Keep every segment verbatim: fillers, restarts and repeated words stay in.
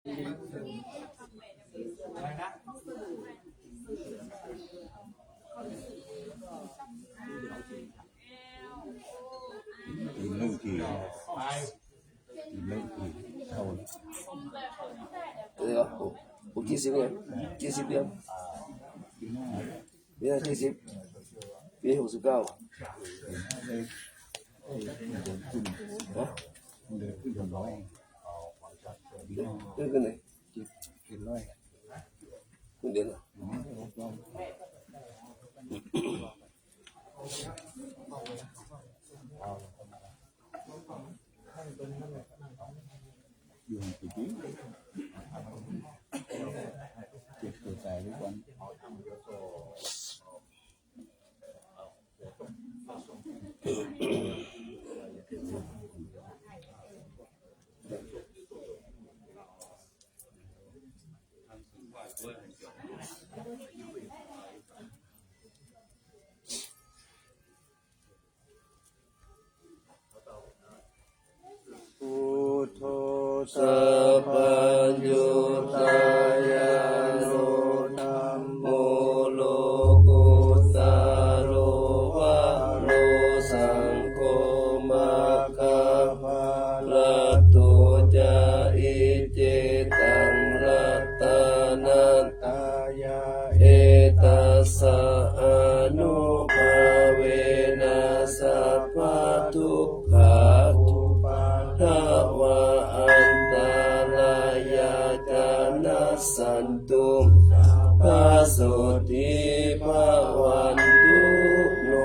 อะไรนะ อีกหนึ่งที อีกหนึ่งที เท่า เดี๋ยว หก หก ยี่สิบเนี่ย ยี่สิบเนี่ย เนี่ย ยี่สิบ ปี หกสิบเก้า ฮะ ขึ้น ขึ้นไหน ขึ้นเดือนเหรอ อยู่กี่ปี เจ็บตัวตายทุกวัน Buddho sabbaññutañāṇo dhammo lokuttaro varo saṅgho maggaphalaṭṭho ca iccetāraṃ ratanattayā etassa ānubhāvena sabbadukkhā upaddavā antarāyā ca nassantu sabbasotthī bhavantu no.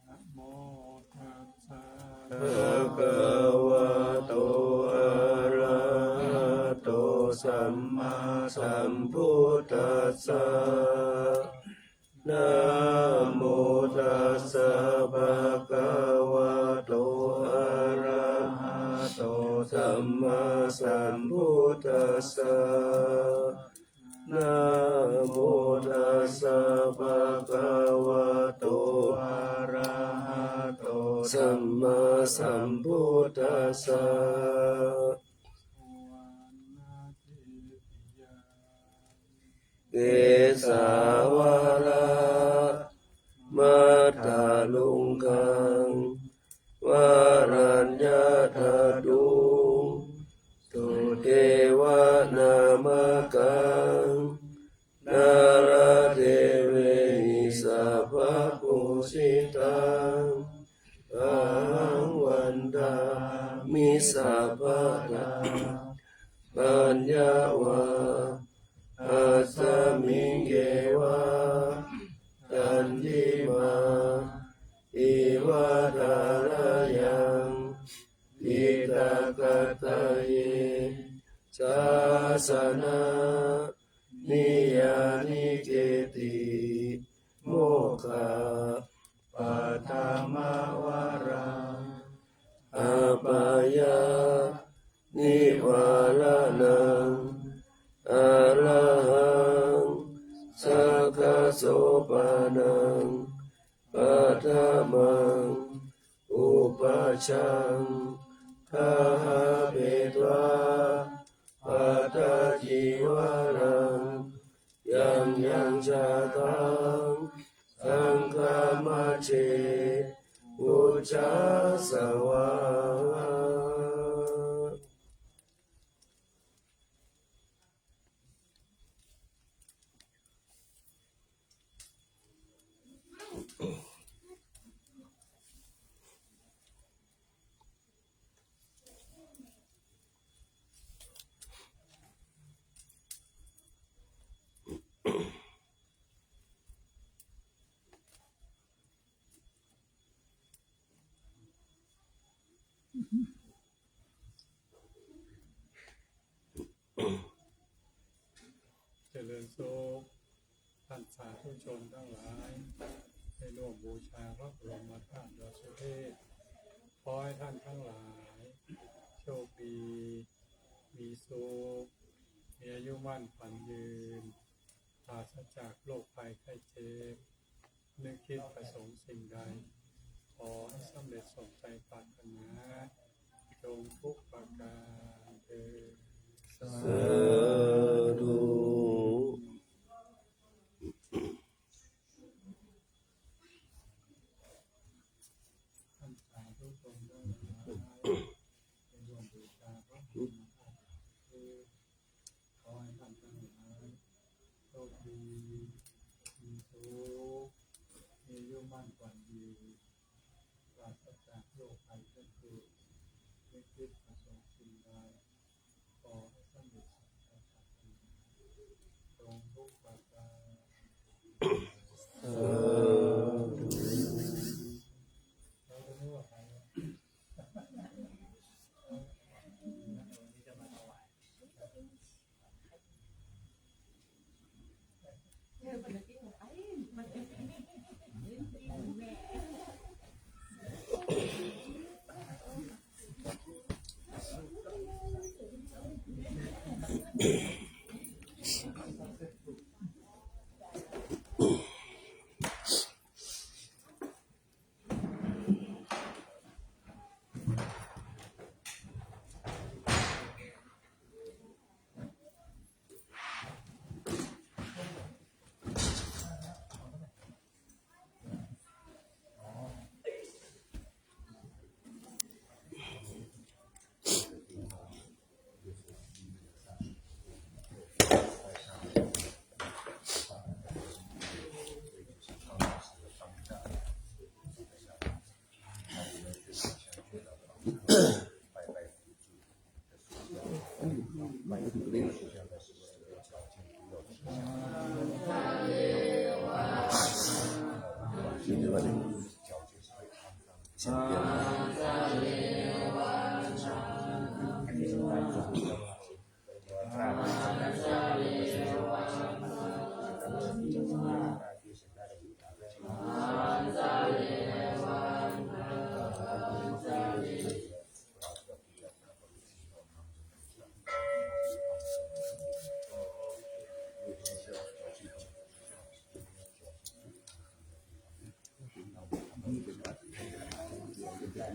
Namo tassa bhagavato arahato sammāsambuddhassa. Namo tassa bhagavato arahato sammāsambuddhassa. Namo tassa bhagavato arahato sammāsambuddhassa. Kesāvaraṃ mātulūkaṃ varaññataduṃ sudevanamakaṃ nāḷādevehi sabbapūjitaṃ ahaṃ vandāmi sabbadā. Paññā va asmiṃ yeva taṇhimā iva thalayaṃ piṭakattaye sāsanā niyyāniketti mokkhappatthamaṃ varaṃ apāyanivāraṇaṃ arahaṃ sakkasopaṇaṃ paṭhamaṃ upajjhaṃ gahapetvā pattacīvaraṃ yaṃ yaṃ jātaṃ saṅghamajjhe ujjāsavā. เจริญสุข ท่านสาธุชนทั้งหลาย ได้ร่วมบูชาพระบรมธาตุดอยสุเทพ ขอให้ท่านทั้งหลาย โชคดี มีสุข มีอายุมั่นขวัญยืน ปราศจากโรคภัยไข้เจ็บ นึกคิดประสงค์สิ่งใด ขอให้สำเร็จสมใจปรารถนา จงทุกประการเทอญ สาธุ ท่านสาธุชนทั้งหลาย ได้ร่วมบูชาพระบรมธาตุ ขอให้ท่านทั้งหลาย โชคดี มีสุข มีอายุมั่นขวัญยืน ปราศจากโรคภัยไข้เจ็บ นึกคิดประสงค์สิ่งใด ขอให้สำเร็จสมใจปรารถนา จงทุกประการ สาธุ เราจะไม่ว่าใคร วันนี้จะมาถวาย Thank you.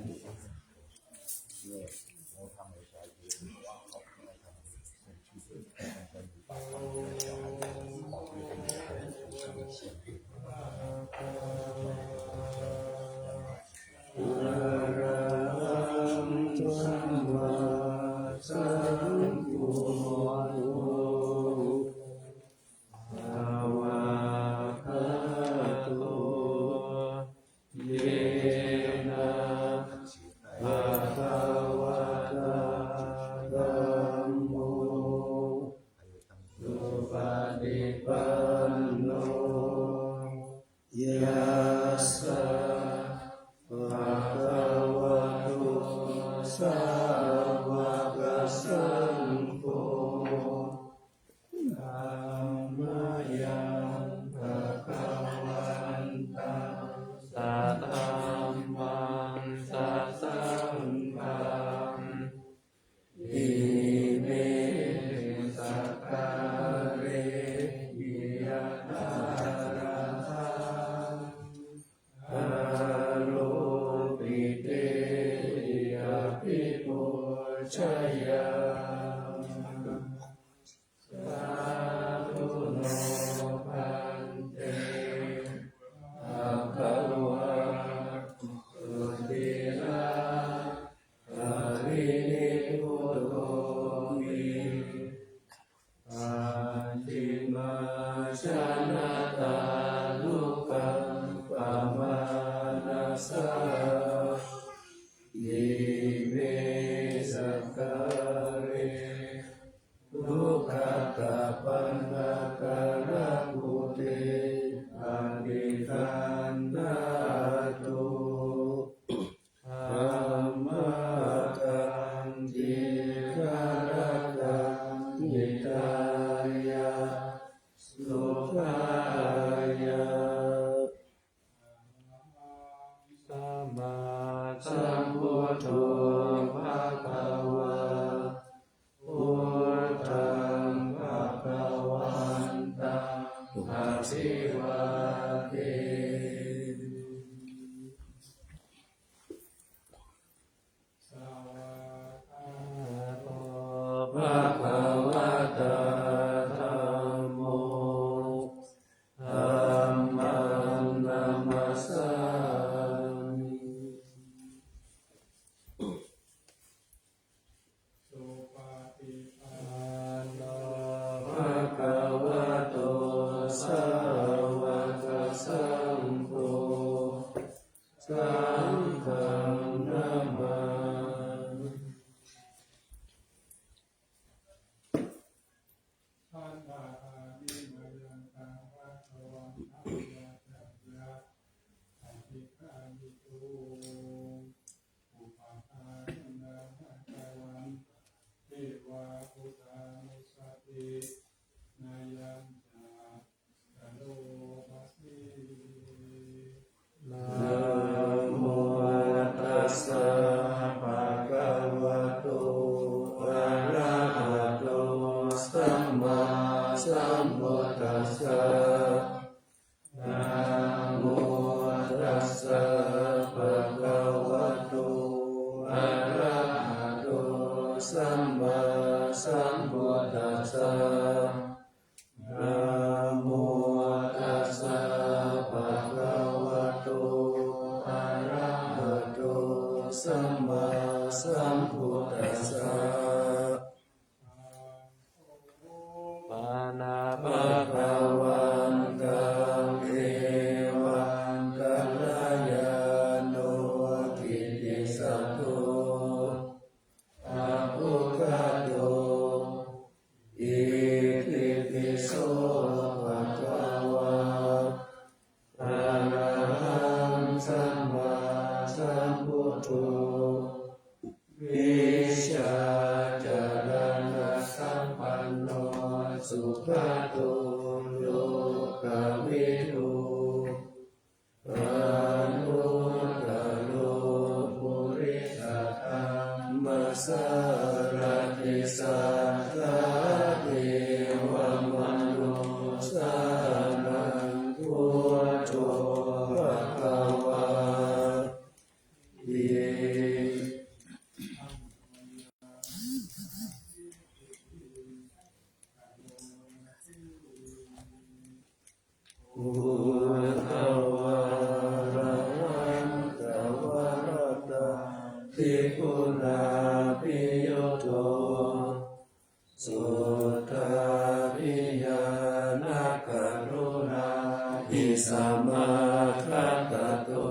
samāgatatto,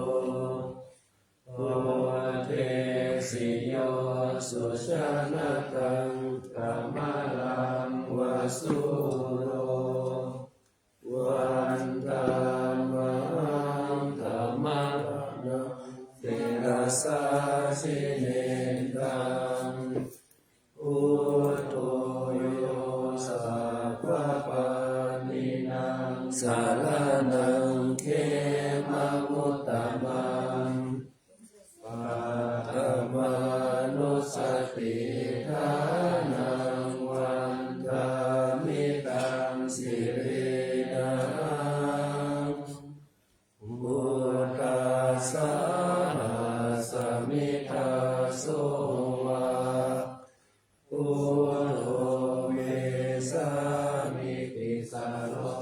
uddesi yo sujanataṃ kamalaṃ va sūro, vandāmahaṃ tamaraṇaṃ sirasā jinendaṃ. Buddho yo sabbapāṇīnaṃ saraṇaṃ khemamuttamaṃ, paṭhamānussatiṭṭhānaṃ vandāmi taṃ sirenahaṃ. Buddhassāhasmi dāso va, buddho me sāmikissaro,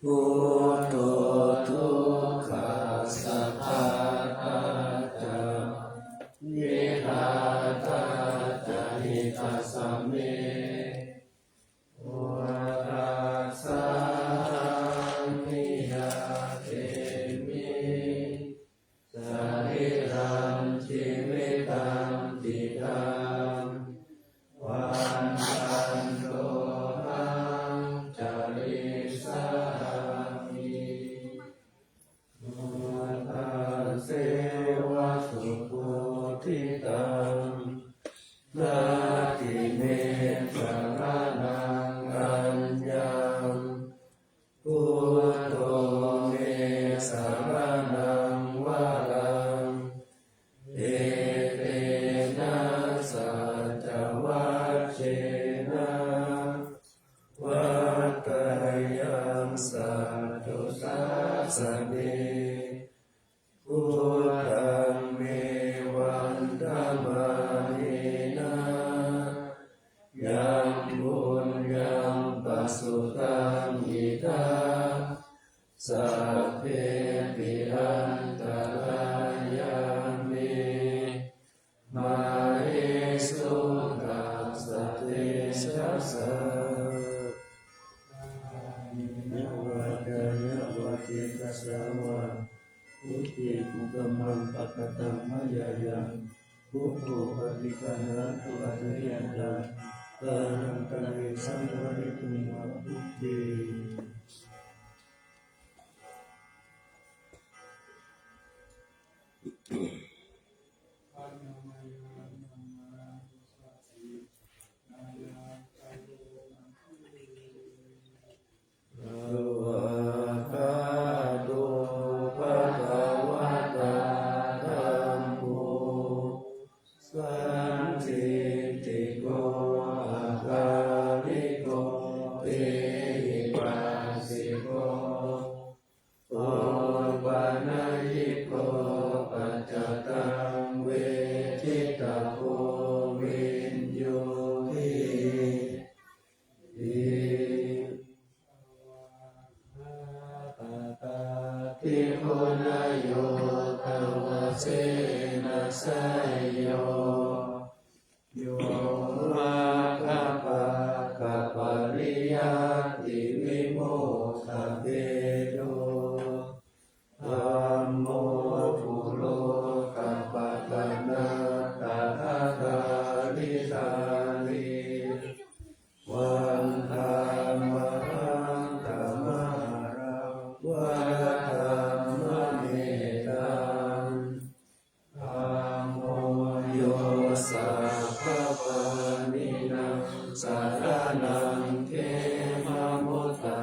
buddho dukkhassa ghātā ca vidhātā ca hitassa me. Buddhassāhaṃ niyyādemi sarīrañjīvitañcidaṃ, vandantohaṃ carissāmi buddhasseva subodhitaṃ. Natthi me saraṇaṃ aññaṃ, buddho me saraṇaṃ varaṃ, etena saccavajjena vaḍḍheyyaṃ satthu sāsane. Buddhaṃ me vandamānena yaṃ puññaṃ pasutaṃ idha, sabbepi antarāyā me māhesuṃ tassa tejasā. Kāyena vācāya va cetasā vā, buddhe kukammaṃ pakataṃ mayā yaṃ, buddho paṭiggaṇhatu accayantaṃ, kālaṃ kāle saṃvarituṃ va buddhe. Svākkhāto bhagavatā dhammo, sandiṭṭhiko akāliko ehipassiko, opanayiko paccattaṃ veditabbo viññūhīti. Svākkhātatādiguṇayogavasena seyyo, yo maggapākapariyattivimokkhabhedo, dhammo kulokapatanā tathadhāridhārī, vandāmahaṃ tamāraṃ varadhammametaṃ. Dhammo yo sabbapāṇīnaṃ saraṇaṃ khemamuttamaṃ,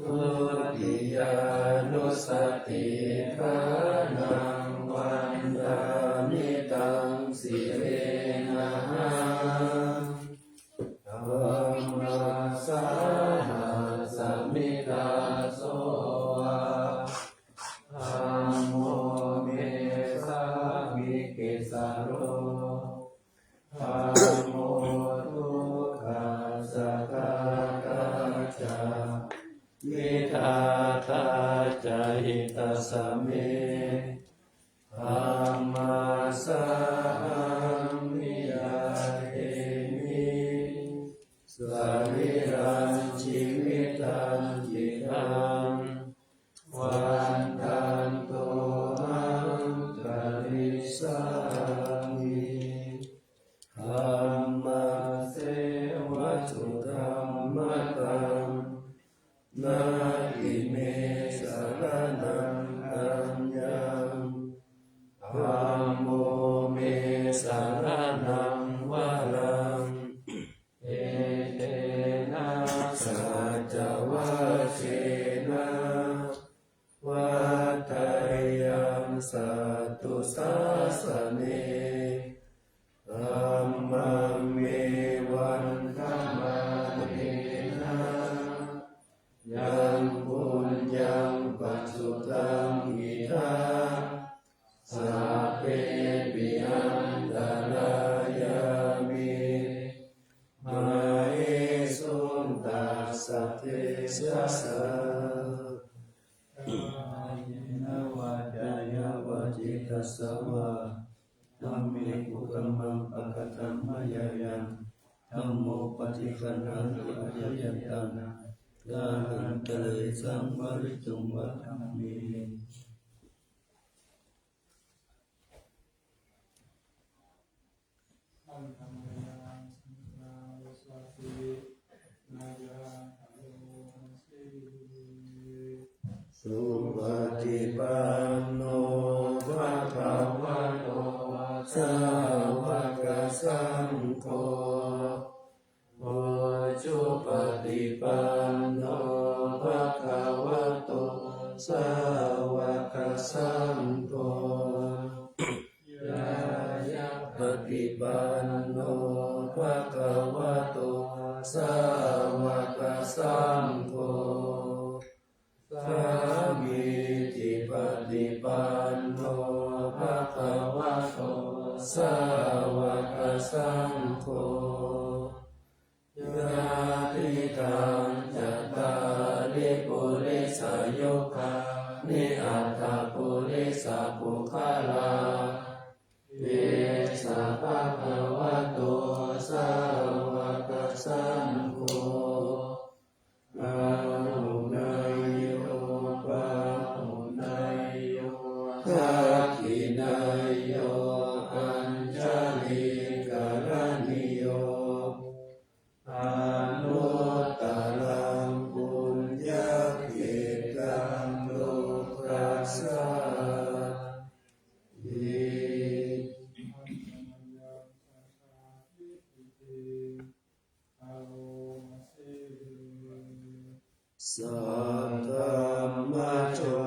dutiyānussatiṭṭhānaṃ vandāmi taṃ sirenahaṃ. Dhammassāhasmi dāso va, dhammo me sāmikissaro, dhammo dukkhassa ghātā ca vidhātā ca hitassa me. Dhammassāhaṃ niyyādemi sarīrañjīvitañcidaṃ. natthi me saraṇaṃ aññaṃ. Dhammo me saraṇaṃ varaṃ. Etena saccavajjena vaḍḍheyyaṃ satthu sāsane. Dhammaṃ me vandamānena yaṃ puññaṃ pasutaṃ idha, sabbepi antarāyā me māhesuṃ tassa tejasā. Kāyena vācāya va cetasā vā, dhamme kukammaṃ pakataṃ mayā yaṃ, dhammo paṭiggaṇhatu accayantaṃ, kālantare saṃvarituṃ va dhamme. Supaṭipanno bhagavato sāvakasaṅgho, ujupaṭipanno bhagavato sāvakasaṅgho, ñāyapaṭipanno bhagavato sāvakasaṅgho, sāmīcipaṭipanno bhagavato sāvakasaṅgho, yadidaṃ cattāri purisayugāni aṭṭha purisapuggalā, esa bhagavato sāvakasaṅgho, āhuneyyo pāhuneyyo dakkhiṇeyyo añjalikaraṇīyo, anuttaraṃ puññakkhettaṃ lokassāti. Saddhammajo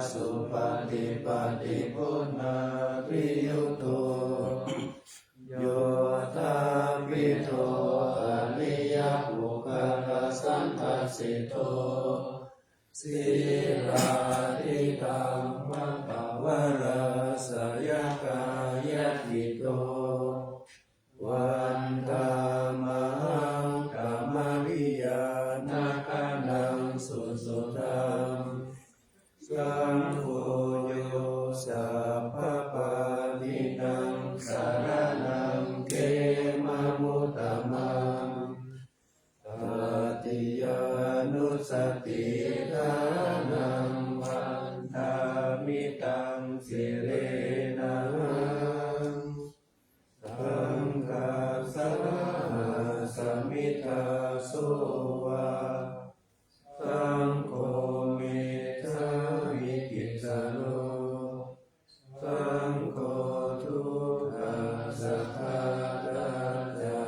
supaṭipattiguṇābhiyutto, yoṭṭhabbidho ariyapuggalasaṅghaseṭṭho, sīlādidhammapavarāsayakāyacitto, vandāmahaṃ kamaniyyāna gaṇaṃ susuddhaṃ. Saṅgho yo sabbapāṇīnaṃ saraṇaṃ khemamuttamaṃ, tatiyānussatiṭṭhānaṃ vandāmi taṃ sirenahaṃ. Saṅghassa sāsane daso va, saṅgho me sāmikissaro, saṅgho dukkhassa ghātā ca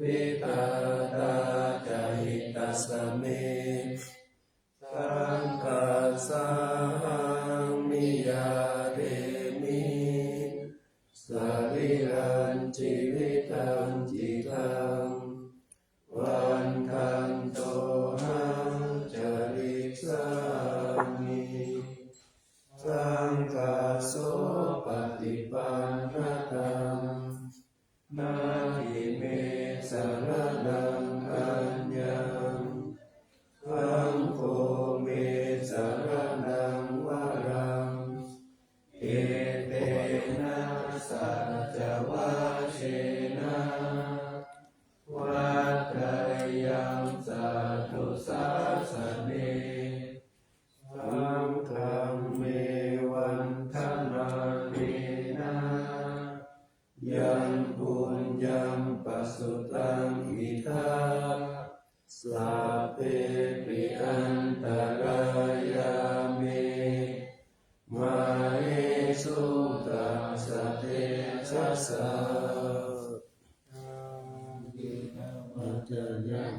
vidhātā ca hitassa me. Saṅghassāhaṃ niyyādemi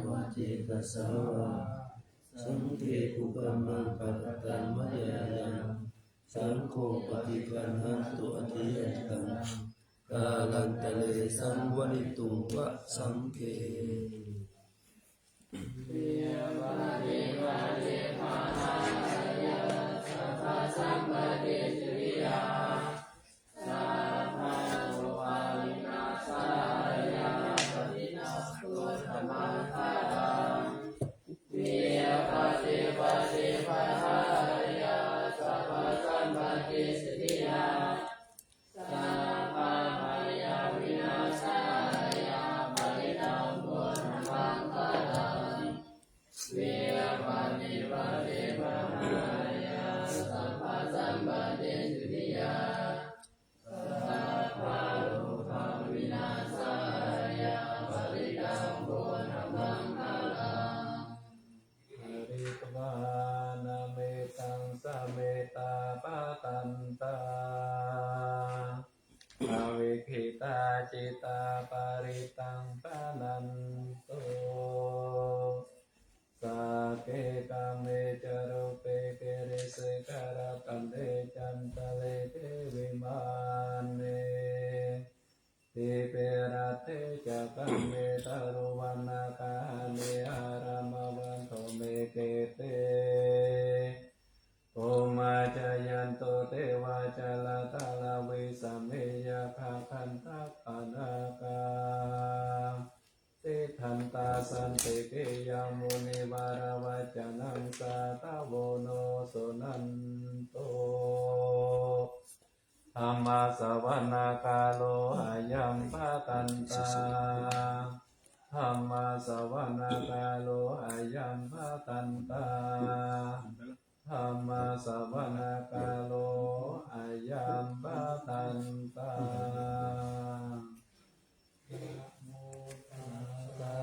vā cetasā vā, saṅghe kukammaṃ pakataṃ mayā yaṃ, saṅgho paṭiggaṇhatu accayantaṃ, kālantare saṃvarituṃ va saṅghe. Pharitvāna mettaṃ samettā bhadantā, avikkhittā cittā parittaṃ bhaṇantu. Sagge kāme ca rūpe girisikharataṭe cantalikkhe vimāne, dīpe raṭṭhe ca gāme taruvanagahane āramawaṇḍubhikkhette, bhummā cāyantu devā jalathalavisame yakkhagandhabbanāgā, tiṭṭhantā santike yaṃ munivaravacanaṃ sādhavo no suṇantu. Dhammassavanakālo ayambhadantā. Dhammassavanakālo ayambhadantā. Dhammassavanakālo ayambhadantā. Namo tassa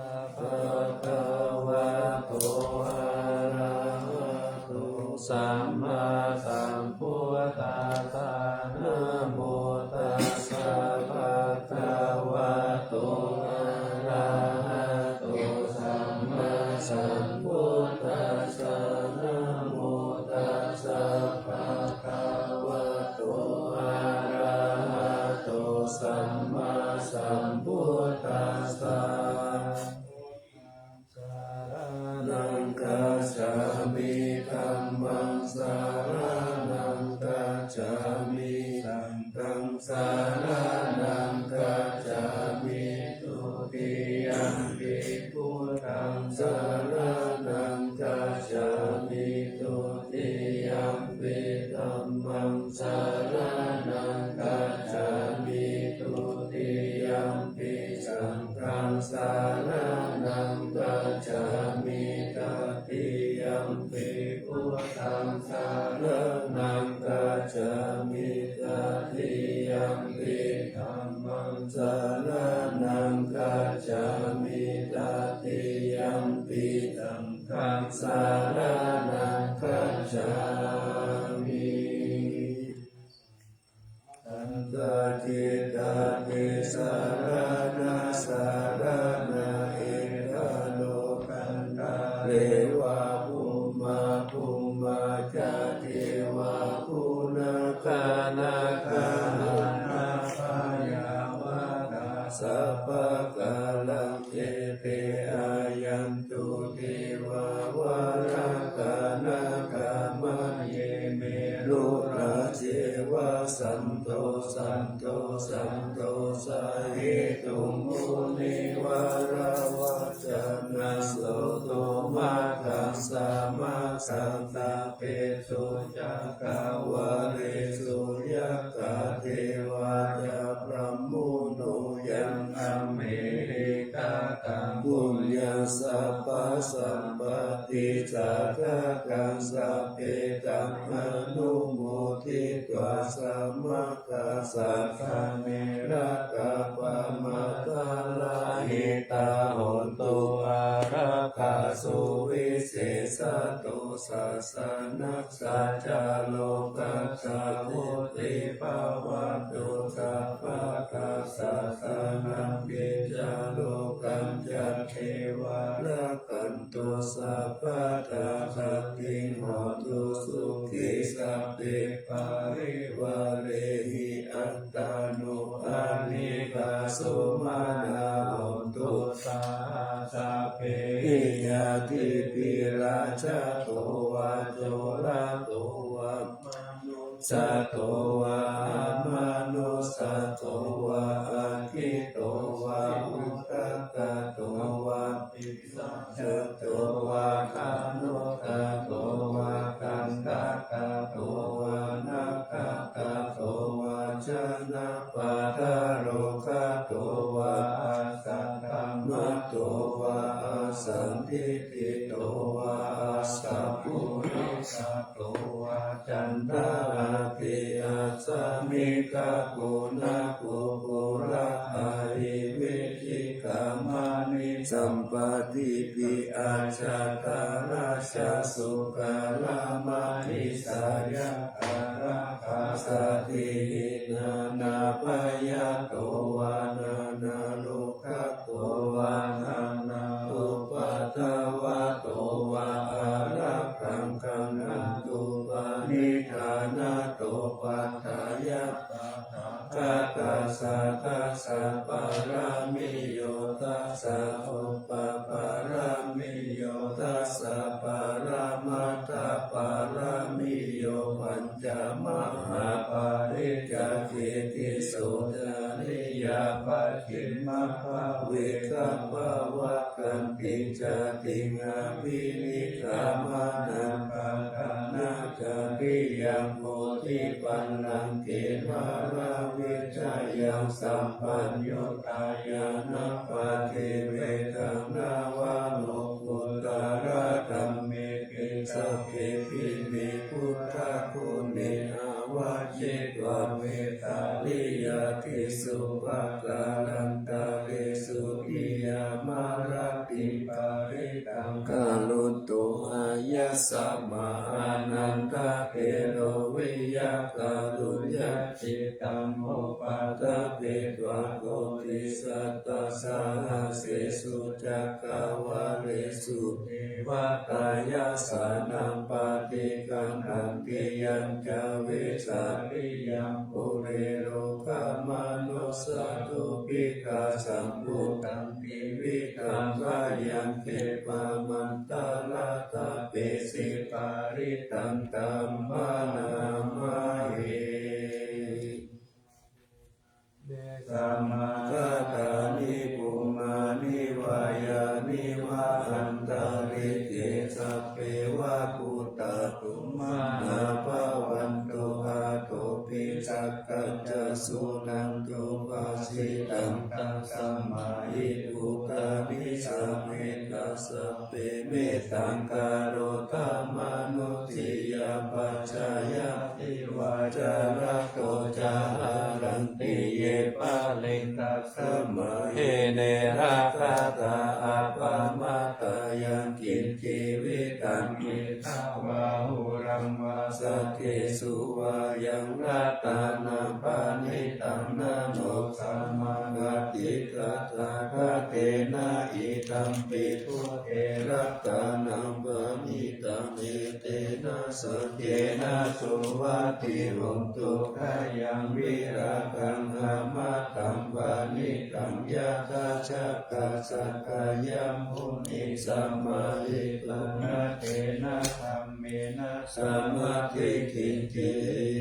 bhagavato arahato sammāsambuddhassa. Namo tassa bhagavato arahato sammāsambuddhassa. Namo tassa bhagavato arahato sammāsambuddhassa. Saraṇaṃ gacchāmi. Dhammaṃ saraṇaṃ gacchāmi. Saṅghaṃ saraṇaṃ gacchāmi. Dutiyampi buddhaṃ saraṇaṃ gacchāmi. Dutiyampi dhammaṃ saraṇaṃ gacchāmi. Dutiyampi saṅghaṃ saraṇaṃ gacchāmi. Tatiyampi buddhaṃ saraṇaṃ gacchāmi. Tatiyampi dhammaṃ saraṇaṃ gacchāmi. Tatiyampi saṅghaṃ saraṇaṃ gacchāmi. Saṅghaṭṭhāna tisaraṇasaraṇā. Etaro gaṇḍhāre va bhummā bhummā ca devā guṇagaṇā gandhabbanāgā yāvatā sabbakālaṃ ete āyantu devā valakā nāgā maṇi me rurājeva santo santo santo sahetuṃ munivaravacanaṃ soto maggaṃ samaggaṃ sabbesu cakkavāḷesu yakkha devā ca brahmuno yaṃ amhehi kataṃ puññaṃ sabbasampattidāyakaṃ sabbe taṃ anumoditvā sammā saṅghānukassāna lakkhappamattarahitā hontu ārāk Suvisesato sāsanassa ca lokassa vuḍḍhī bhavatu sabbadā. Sāsanampi ca lokañca devā rakkhantu sabbadā. Sotthī hontu sukhī sabbe parivārehi antāno anīghā sumanā hontu saha sabbehi ñātibhi. Rājato vā corato vā manussato vā amanussato vā aggito vā udakato vā pisācato vā khāṇukato vā kaṇṭakato vā nakkhattato vā janapadarogato vā asaddhammato vā asandiṭṭhito vā asappurisato vā caṇḍahatthi-assamigagoṇakukkura-ahi-vicchika-maṇisappadīpi-acchataraccha sukara-maṇisappa-yakkha-rakkhasādīhi nānābhayato vā nānārogato vā nānāupaddavato vā ārakkhaṃ gaṇhantu paṇidhānato paṭṭhāya tathāgatassa dasa pāramiyo dasa upapāramiyo dasa paramatthapāramiyo pañ ca mahāpariccāge tisso cariyā pacchimabbhave gabbhāvakkantiṃ jātiṃ abhinikkhamanaṃ padhānacariyaṃ bodhipallaṅke māravijayaṃ sabbaññutañāṇappaṭivedhaṃ navalokuttaradhamme ke sabbepime buddhaguṇe āvajjitvā Vesāliyā tīsu pākārantaresu tiyāmarattiṃ parittaṃ karonto āyasmā Ānandatthero viya kāruññacittaṃ upaṭṭhapetvā koṭisatasahassesu cakkavāḷesu devatā yassāṇaṃ paṭiggaṇhanti yañca Vesāliyaṃ pure rogāmanussadubbhikkhasambhūtaṃ tividhaṃ bhayaṃ khetvā mattaratappesi parittaṃ taṃ bhaṇāma he. Tesaṃ mahāgathaṃ nikummāni vā yāni va antalikkhe sabbe va bhūtā sumanā bhavantu athopi sakkacca suṇantu bhāsitaṃ. Tasmā hi dukkhāni sametass pe mettaṃ karotha mānusiyā pajāya divā ca ratto ca haranti ye baliṃ. Tasmā hi ne rakkhatha appamattā yaṃ kiñci vittaṃ idha vā huraṃ vā saggesu vā yaṃ ratanaṃ paṇītaṃ na no samaṃ atthi tathāgatena idampi buddhe ratanaṃ paṇītaṃ etena saccena suvatthi hotu. Khayaṃ virāgaṃ amataṃ paṇītaṃ yadajjhagā sakyamunī samāhito na tena dhammena samatthi kiñci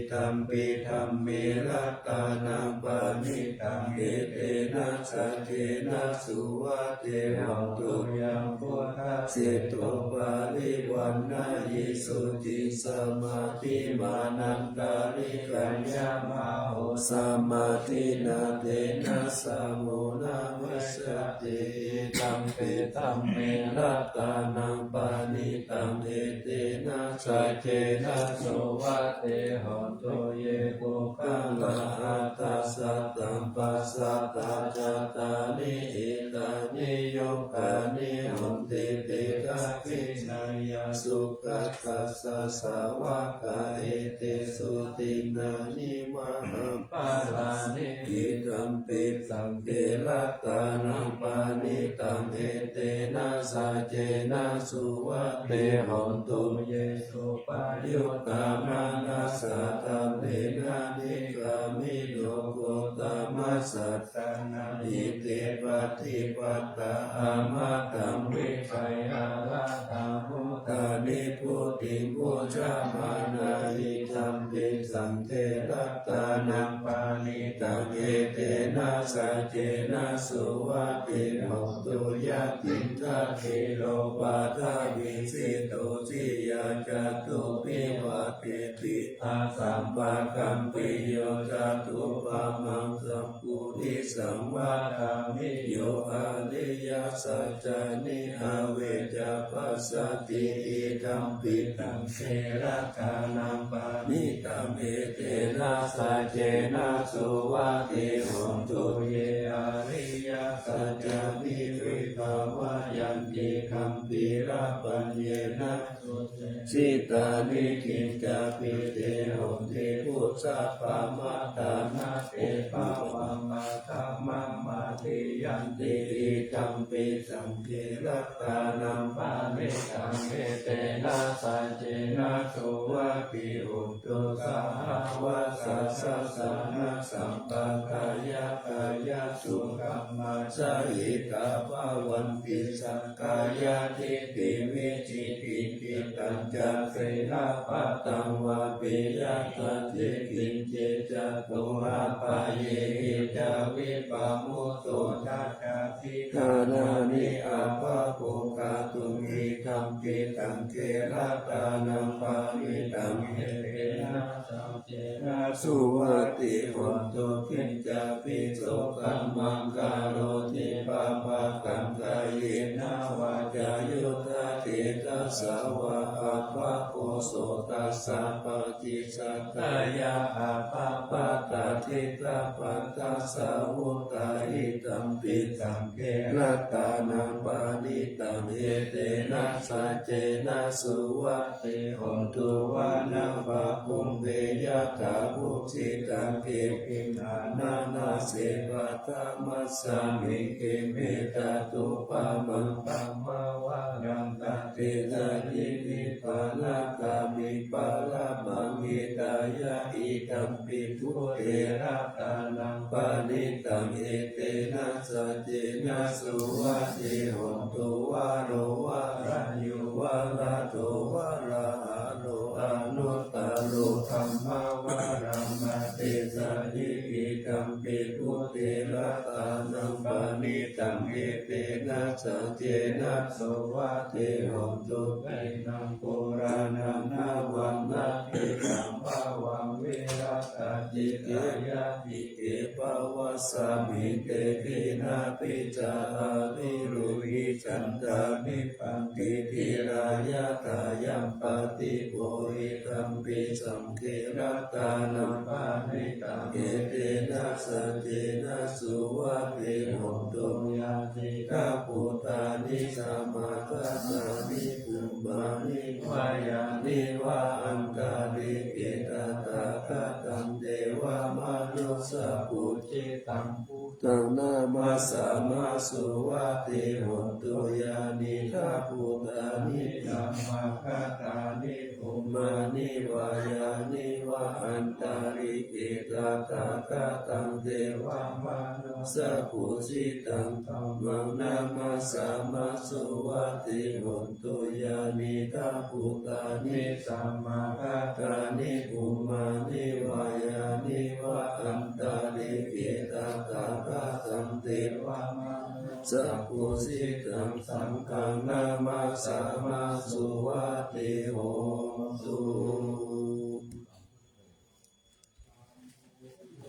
idampi dhamme ratanaṃ paṇītaṃ etena saccena suvatthi hotu. Yaṃ buddhaseṭṭho parivaṇṇayī suciṃ samādhimānantarikaññamāhu samādhinā tena samo na vijjati idampi dhamme ratanaṃ paṇītaṃ etena saccena suvatthi hotu. Ye puggalā aṭṭha sataṃ pasatthā cattāni etāni yogāni honti te dakkhiṇeyyā sugatassa sāvakā. Etesu dinnāni mahapphalāni idampi saṅghe ratanaṃ paṇītaṃ etena saccena suvatthi hotu. Ye suppayuttā manasā daḷhena nikkāmino gotamasāsanamhi te pattipattā amataṃ vigayha laddhā mudhā nibbutiṃ bhuñjamānā idampi saṅghe ratanaṃ paṇītaṃ etena saccena suvatthi hotu. Yathindakhīlo paṭhaviṃ sito siyā catubbhi vātebhi asampakampiyo tathūpamaṃ sappurisaṃ vadāmi yo ariyasaccāni avecca passati idampi saṅghe ratanaṃ paṇītaṃ etena saccena suvatthi hotu. Ye ariyasaccāni vibhāvayanti gambhīrapaññena sutesittāni kiñcāpi te honti phuṭṭhappamattā na te bhavaṃ aṭṭhamamādiyanti idampi saṅghe ratanaṃ paṇītaṃ etena saccena suvatthi hotu. Sahāvassa sāsanasampadāya kāyasukhamassahitā bhavanti sakkāyadiṭṭhi vicikicchitañca sīlabbataṃ vāpi yadatthi kiñci catūhapāyehi ca vippamuttā cātīdānāni appabhujjatā idampi saṅghe ratanaṃ paṇītaṃ etena saccena suvatthi hotu. Kiñcāpi so kammaṃ karoti pāpakaṃ kāyena vācāyuda cetasā vā appakroधो tassa paṭicchadāya appamattā diṭṭhapadassa vuttā idampi saṅghe ratanaṃ paṇītaṃ etena saccena suvatthi hotu. Vanappagumbe yathā phussitagge gimhānanāse paṭhamasmiṃ gimhe tathūpamaṃ brahmavaraṃ taṃ tesayi nibbānagāmiṃ paramaṃ hitāya idampi buddhe ratanaṃ paṇītaṃ etena saccena suvatthi hotu. Varo varaññū varado varāharo anuttaro dhammavaraṃ adesayi idampi buddhe ratanaṃ paṇītaṃ etena saccena suvatthi hotu. Khīṇaṃ purāṇaṃ navaṃ natthi sambhavaṃ virattacittāyatike bhavasmiṃ te khīṇabījā avirūḷhichandā nibbanti dhīrā yathāyampadīpo idampi saṅghe ratanaṃ paṇītaṃ etena saccena suvatthi hotu. Yānīdha bhūtāni samāgatāni bhummāni vā yāni va antalikkhe tathāgataṃ devamanussapūjitaṃ buddhaṃ namassāma suvatthi hotu. Yānīdha bhūtāni samāgatāni bhummāni vā yāni va antalikkhe tathāgataṃ devamanussapūjitaṃ dhammaṃ namassāma suvatthi hotu. Yānīdha bhūtāni samāgatāni bhummāni vā yāni va antalikkhe tathāgataṃ devamanussapūjitaṃ saṅghaṃ namassāma suvatthi hotu.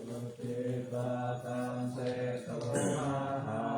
Buddhe pattasseṭṭho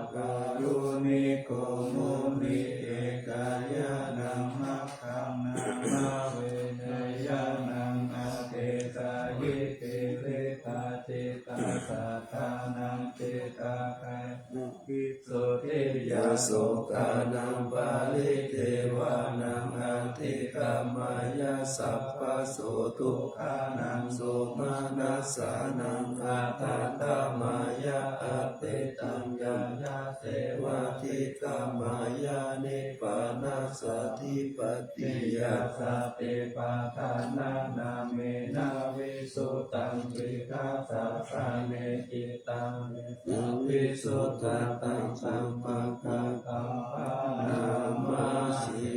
mahākāruṇiko munikāyānaṃ rakkhaṇa bhāvena yānaṃ adesayi tividhacittasaṭhānaṃ cittakayaṃ visuddhijā sokānaṃ paridevānaṃ atikkāmeyya sabbaso dukkhānaṃ somanassānaṃ atthaṅgameyya atītaṃ ca yaseva atikkāmeyya nibbānasāti. Patiyā satipaṭṭhānānaṃ mettaṃ visuddhaṃ vītasāsane cittaṃ visuddhataṃ samaggātaṃ bhaṇāma se.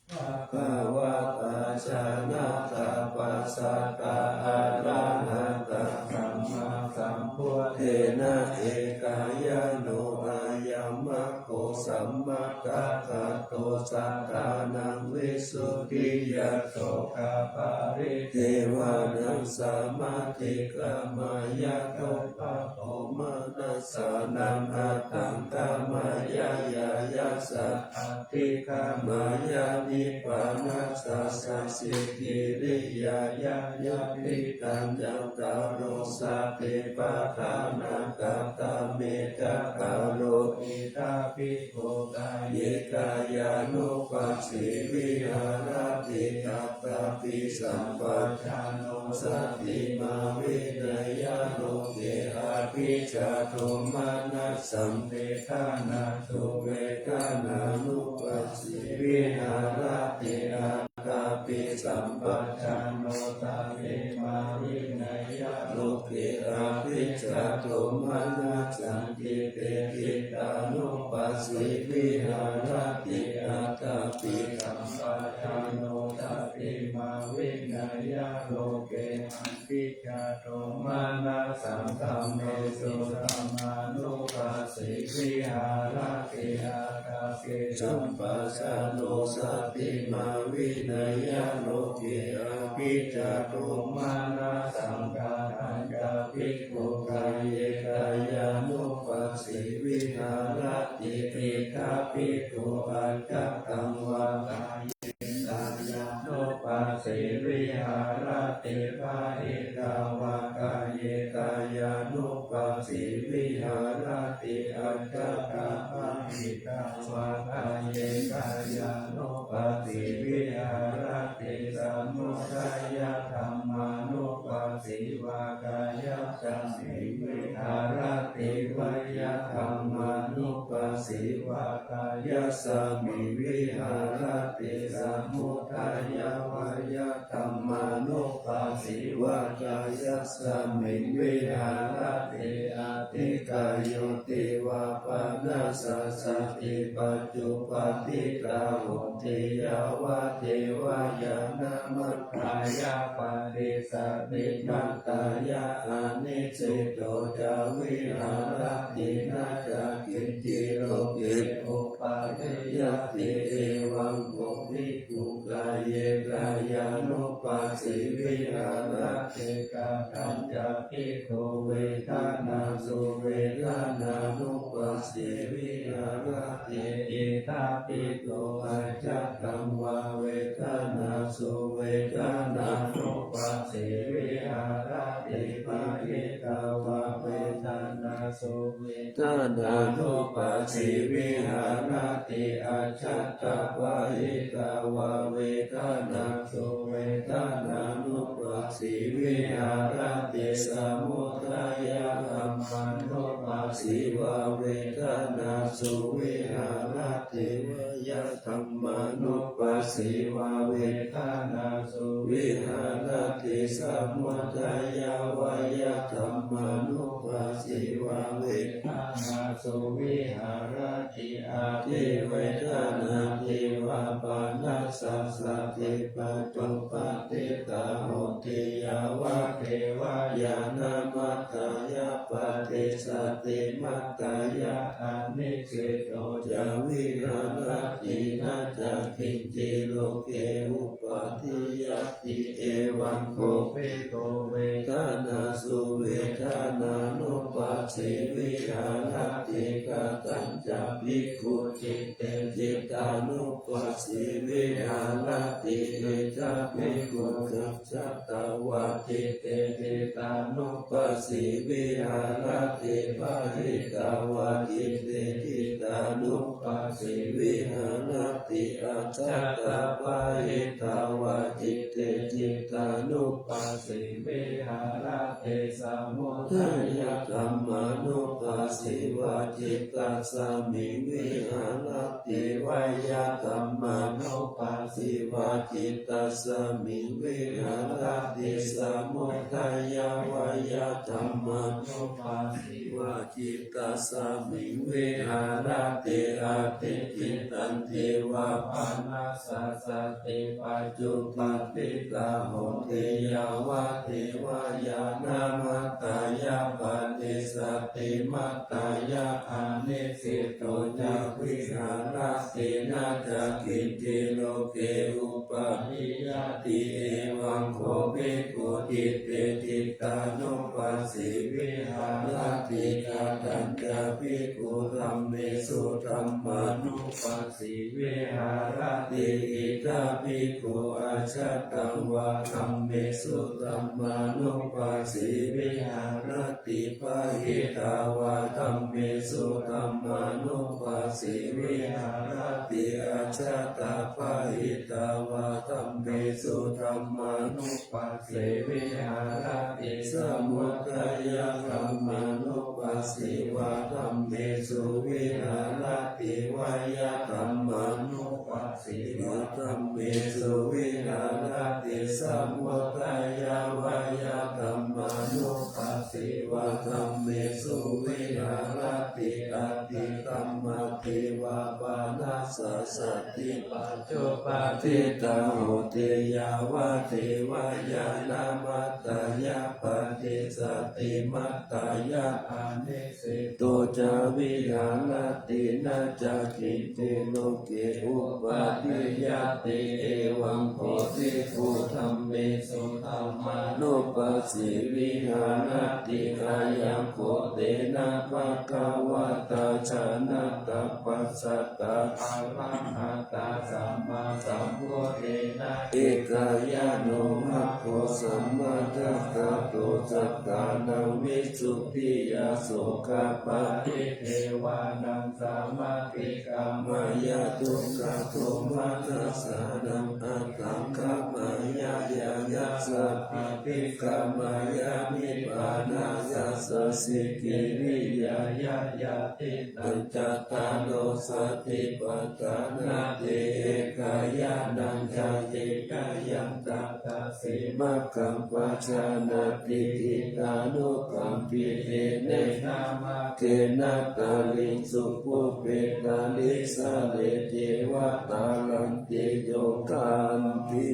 Bhagavatā jānatā passatā arahatā sammāsambuddhena ekāyano ayammaggo sammākakhatto sattānaṃ visuddhiyā sokā paridevānaṃ samātikkāmeyya dubbaddomanassānaṃ atthaṅgameyya ñāyasā atikkāmeyya nibbānasāsati. Kiriyāya yadidaṃ cattāro satipaṭṭhānā katame cattāro iddhā bhikkhū kāye kāyānupassī viharati athāpi sampajāno satiṃ āvineyyā loke abhijjhadomanasaṃ vedanāsu vedanānupassī viharati athāpi sampajāno satiṃ āvineyyā loke abhijjhadomanasaṃ citte cittānupassī viharati athāpi sampajāno satiṃ āvineyyā loke abhijjhadomanasaṃ dhammesu dhammānupassī viharati athāpi sampajāno satiṃ āvineyyā loke abhijjhadomanasaṃ. Katañca bhikkhū kāye kāyānupassī viharati iddhā bhikkhū ajjhattaṃ vā kāye kāyānupassī viharati bahiddhā vā kāye kāyānupassī viharati ajjhattabahiddhā vā kāye kāyānupassī viharati samudayadhammānupassī vā kāyasmiṃ viharati veyyadhammānupassī vā kāyasmiṃ viharati samudayaveyya dhammānupassī vā kāyasmiṃ viharati atikkayotivā panāsasati pañcuppaṭitāhoti yāvadeva ñāṇamatthāya paṭicca tti matthāya anissito ca viharati na ca kiñci loke upādeyati evaṃ kho bhikkhū kāye kāyānupassī viharati. Katañca bhikkhū vedanāsu vedanānupassī viharati iddhā bhikkhū ajjhattaṃ vā vedanāsu vedanānupassī viharati bahiddhā vā vedanāsu vedanānupassī viharati ajjhattabahiddhā vā vedanāsu vedanānupassī viharati samudayadhammānupassī vā vedanāsu viharati veyyadhammānupassī vā vedanāsu viharati samudayaveyadhammānupassī vā vedanāsu viharati ativedanativā panāsasati pañcuppaṭitāhoti yāvadeva ñāṇamatthāya paṭicca tti matthāya anissito ca viharati na ca kiñci loke upādiyati. Evaṃ kho bhikkhave dānāsuvedanānupāsī viharati. Katañca bhikkhu citte cittānupāsī viharati. Idha bhikkhu gacchatva citte cittānupāsī viharati. Bahiddhā vā citte cittānupāsī viharati. Ajjhattabahiddhā vā citte cittānupāsī viharati. Samudayadhammānupāsī vā cittasmiṃ viharati. Vayadhammānupāsī vā cittasmiṃ viharati. Samudayavayadhammānupāsī vā cittasmiṃ viharati. Atthi cittaṃ devamanussasati paṭupaṭṭhitā hoti yāvadeva ñāṇamattā yā paṭicchati mattāya anissito ca viharati. Na ca kiñci loke upādiyati. Evaṃ kho bhikkhū citte cittānupāsī viharati. Katañca bhikkhu dhammesu dhammānupāsī viharati. Idha bhikkhu ajjhattaṃ vā dhammesu dhammānupāsī viharati. Bahiddhā vā dhammesu dhammānupāsī viharati. Ajjhattabahiddhā vā dhammesu dhammānupāsī viharati. Samudayadhammānupāsī vā dhammesu viharati. Vayadhammānupāsī vā dhammesu viharati. Samudayavayadhammānupāsī vā dhammesu viharati. Atthi dhammaṭṭheva manussasati paṭupaṭṭhitā hoti yāvadeva ñāṇamattā yā paṭicchati mattāya anissito ca viharati. Na ca kiñci loke upādiyati. Evaṃ kho bhikkhū dhammesu dhammānupāsī viharati. Ayaṃ kho tena bhagavatā jānatā passatā arahatā sammāsambuddhena ekāyano maggo samādapatto sattānaṃ visuddhiyā sokaparidevanā sammatikkhamāya dukkhadomanassānaṃ aṭṭhaṅgamāya ñāṇasampatikkhamāya nibbānasacchikiriyāya yadidaṃ cattāro satipaṭ ṭhānāti. Ekā ñāṇañca ye ñāyaṃ tattha se maggaṃ pajānāti ṭhitānukampitena maggena tariṃsu pubbe tarīsare ceva talanti yo gānti.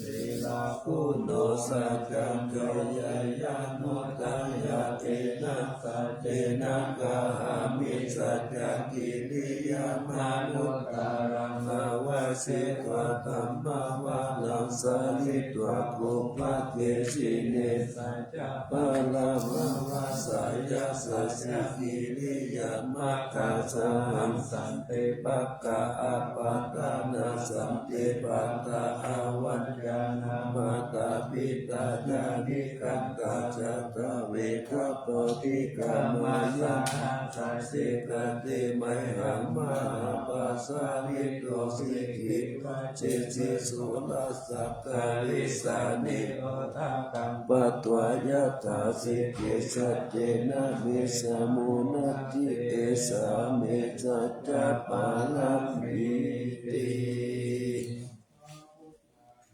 Sīlaguṇo saccañca ye yaṃ udayā tena saccena kāhāmi saccakiriyamanuttaraṃ. Āvajjitvā dhammavaraṃ saritvā kumbhakeṣine sac cabalavavasāya saccakiriyamakkhasahaṃ. Santipakkā apattanā santipattā avañcanā mātā pitā ca nikkhantā jātaveda paṭikkama. Yathā sacce kate mayhaṃ mahāpajjalito sikhī vajjesi sūlassa karīsāni odātaṃ patvā yathā sikhī saccena me samunati. Esā me saccapāramīti.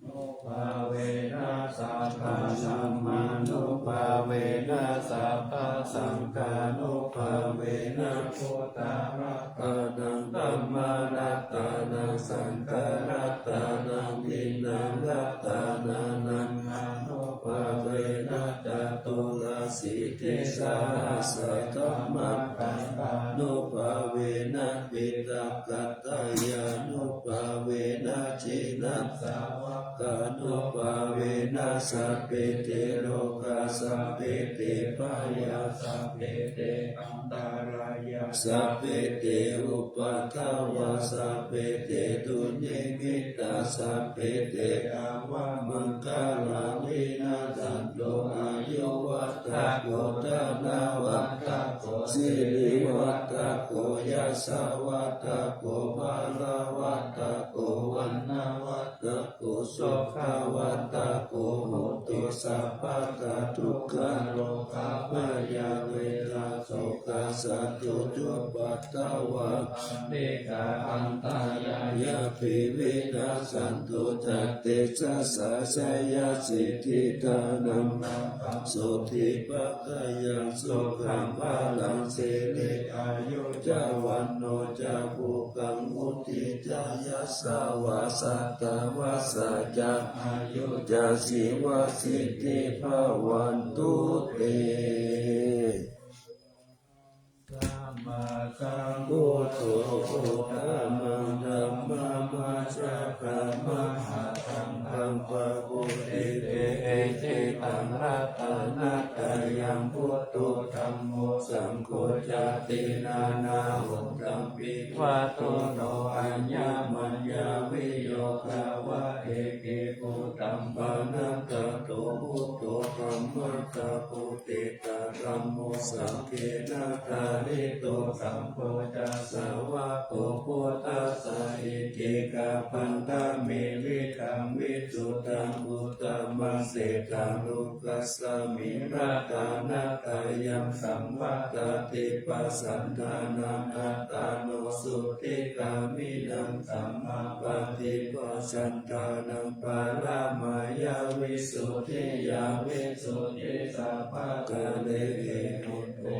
Nubhāvena sabbadhammānubhāvena sabbasaṅghānubhāvena buddharatanaṃ dhammaratanaṃ saṅgharatanaṃ tiṇṇaṃ ratanānaṃ ānubhāvena caturāsītisahassadhammakkhandhānubhāvena piṭaka atthāya nubhāvena jinasāvakānubhāvena sabbe te rogā sabbe te bhayā sabbe te antarāyā sabbe te upaddavā sabbe te dunnimittā sabbe te avamaṅgalā vinassantu. Āyuvaḍḍhako dhanavaḍḍhako sirivaḍḍhako yasavaḍḍhako balavaḍḍhako vaṇṇavaḍḍhako sukhavaḍḍhako hotu sabbadā. Dukkharogabhayā verā sokā sattu cupaddavā anekā antarāyāpi vinassantu ca tejasā. Jayasiddhi dhanaṃ lābhaṃ sotthi bhāgyaṃ sukhaṃ balaṃ siri āyu ca vaṇṇo ca bhogaṃ vuḍḍhī ca yasavā satavassā ca āyū ca jīvasiddhī bhavantu te. Sammāsambuddho Gotamaṃ Dhammamajjhakamahāsaṅghaṃ pahūti te icchitaṃ ratanattayaṃ buddho dhammo saṅgho ca tena na hottampi vattuno aññamaññaviyogā va eke kutaṃ panattato buddho dhammattha pūtitadhammo saṅghena dānito saṅgho ca sāvako buddhassa iccekabhadane vidhaṃ visuddhaṃ uttamaseṭṭhaṃ lokassāmiṃ ratanattayaṃ saṃvattanti pasannānaṃ attāno sotthi gāmīnaṃ sammāpaṭipajjantānaṃ paramāya visuddhiyā visuddhi sābhākāre hetutte.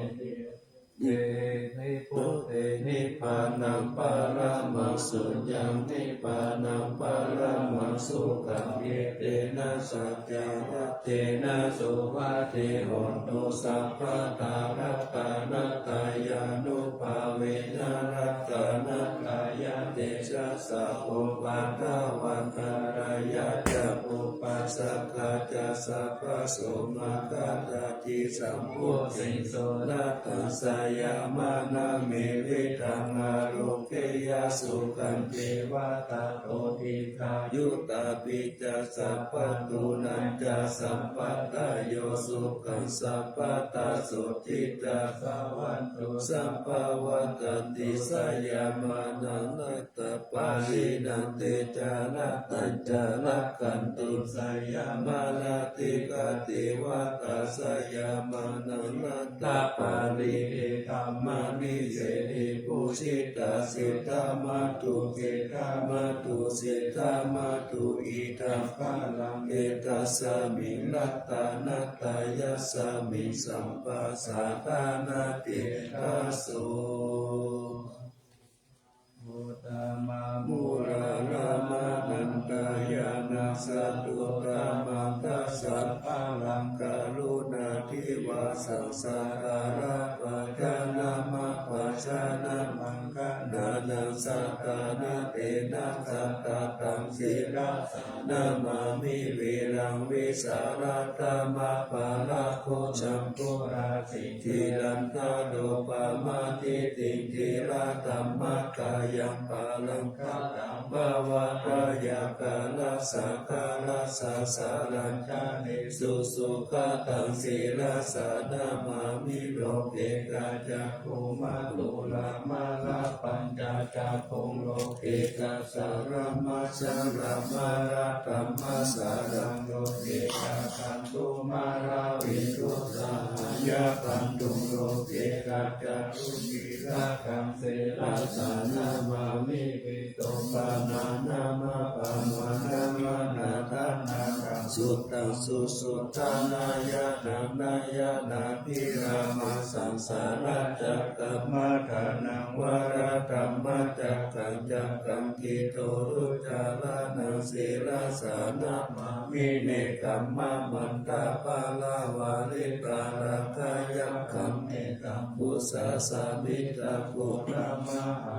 Nibbute nibbānaṃ paramaṃ suññaṃ nibbānaṃ paramaṃ sukhaṃ etena saccavajjena suvatthi hotu sabbadā ratanattayānubhāvena ratanattayatejasā upaddavaṃ haranti ca pubbaṃ saṅghā ca sabbaso maggādaṭṭhi sambodhiṃsu rattaṃ sayamānamevitaṃ ārogyā sukhañceva tato dīghāyutā pi ca sabbaguṇañca sampadayo sukhaṃ sabbadā sotthi ca bhavantu sabbā vaḍḍhanti sayamānaṃ rattāpariṇaṃ tejarattañca rakkhantu sayamā rattikati vatā sayamānaṃ rattāpariṇaṃ dhammaṃ niseṭṭhi pūjitā seṭṭhamāthu seṭṭhamāthu seṭṭhamāthu idha balaṃ etasmiṃ ratanattayasmiṃ sabbasattānatthe daso. Uttamaṃ mūlaṃ dhammaṃ antaṃ ñāṇaṃ sattuttamaṃ dasabalaṃ karuṇā divā saṃ sakkāra pajānāma pajānāmaṃ gaṇānaṃ sattana tena sattataṃ sirasā namāmi viraṃ vīsāladdhammaparakkhajambulā siddhimantaropamādiṭṭhiṃ theratthamakkhāyaṃ paraṃ kataṃ bhavaṃ byaggha rassakālassasāraṃ jānesu sugataṃ sirasā namāmi loke kaccaghumā tulamālapañca cakkhuṃ loke kassāramajjalamāraddhammasāraṃ loke kakkhantumāravidussāhayapañcuṃ loke kaccarucīlakaṃ sirasā namāmi visuddhimānamappamāṇamanāthanāgaṃ suttaṃ susuddhānāyatanaṃ ñāṇabhidhāmasaṃ sarañcakamaṭṭhānaṃ varadhammacakkaṃ cakkaṃ khiḍḍorucāraṇaṃ sirasā namāmi nekkhammamantaparamāritārakkhayakkhaṃ mettambusasāmittaghoramahā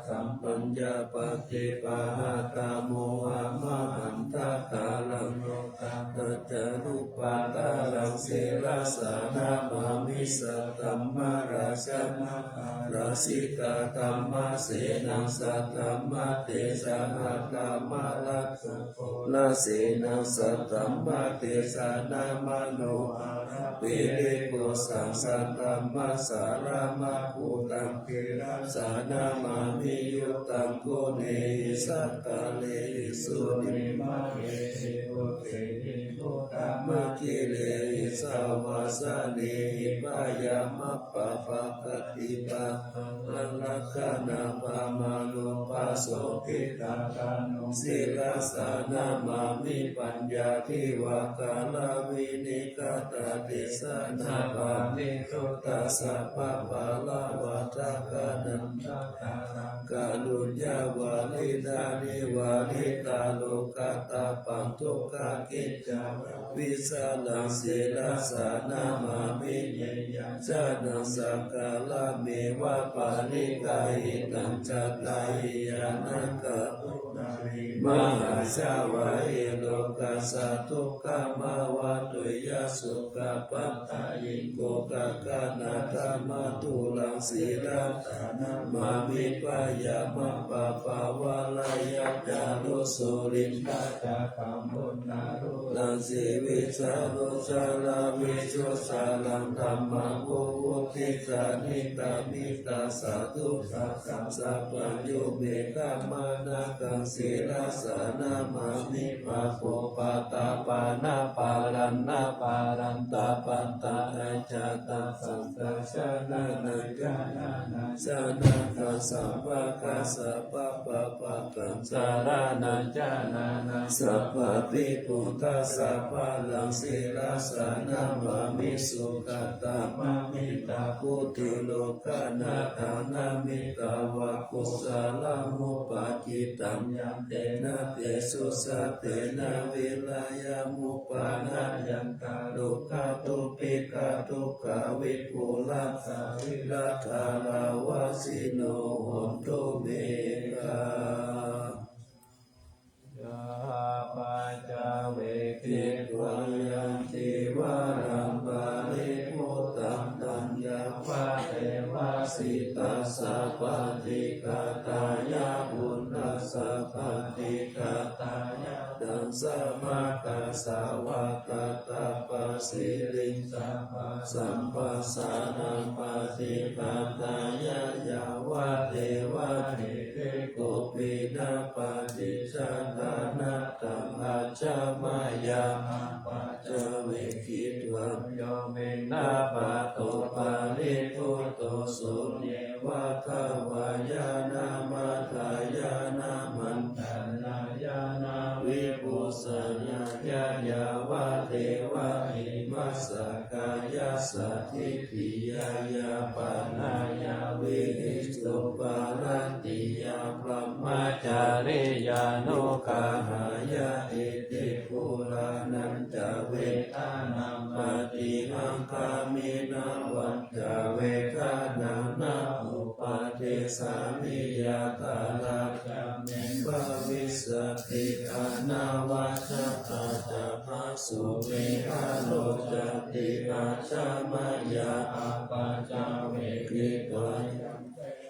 sampaññā paṭibāhāta mohamāhandhakaraṃ, lokassātarupaddaraṃ sirasā namāmi. Saddhammarakkhānaṃ opanassaṃ, dhammasenaṃ saddhammatesaṃ, aṭṭhamārājagorasenaṃ saddhammatesanā manoharapītikhosaṃ, saddhammasāramābhūtaṃ sirasā namāmi. Ukkhittaṃ guṇehi sakarehi suddhi, mahehi guṇehi uttamakehi, saṃvassānehi byāmappabhāgāti. Pahāralakkhaṇapāmaṇavantuṃ, pasaddhitāganuṃ sirasā namāmi. Paññādivākāraviññātadesā, nābhāni suttasabbaparamārakkhaṇaṃ, dhataraṃ kāruññavaḍḍhānaṃ, nivaritarogatappaṃ, dukkhākicca vissāraṃ sirasā namāmi. Nāññamaññaṃ sakkārameva pariggāhitaṃ, cattāhi yakkhaṇāni bhūtāni mahāsamāhi, lokassa dukkhamāva teyya, sokappattayiko gaganathamaduraṃ sirasā namāmi. Byāmappabhavā rājā ca rū, sulindhā ca gambhīrā, rū rasevisaṃ rūsaravidussaraṃ, dhammavū vuṭhisaññitā, mittā satthu sāmaggā, sabbā yo me khamanākaṃ sirasā namāmi. Pāpūpaṭṭhapāṇā parannā, parantā pattā ajātā, sattā janānaṃ janānaṃ janakā, sabbakā sabbapāpakā, jarānañca jarānaṃ, sabbāpi buddhasāvakaṃ sirasā namāmi. Sugatā pamita buddhe, lokanaṭṭhānamantaṃ va, kusalānupagittaṃ, yantena tesusattena, vīriyamuppanāyanti, dukkhā dubhikkhā dukkhā vipurā, sarirā dāravajjino hontu me gā. Yā paccavekkhitvā yānti varaṃ paribhuttaṃ, taṃ yāvadeva sītassa paṭighātāya, uṇhassa paṭighātāya, dasamakasavātātapasiriṃ, sabbasamphassānaṃ paṭighātāya, yāvadeva titikkhūpena paṭicchādanatthaṃ, ajja mayā apaccavekkhitvā, yo viññāpato paribhutto, sone va davāya na madāya na maṇḍanāya na vibhūsanāya, yāvadeva imassa kāyassa ṭhitiyā yāpanāya vihiṃsuparatiyā, brahmacariyānuggahāya, iti purāṇañca vedanaṃ paṭihaṅkhāmi, navañca vedanaṃ na uppādessāmi, yātrā ca me bhavissati anavajjatā ca phāsuvihāro cāti, ajja mayā apaccavekkhitvā, yaṃ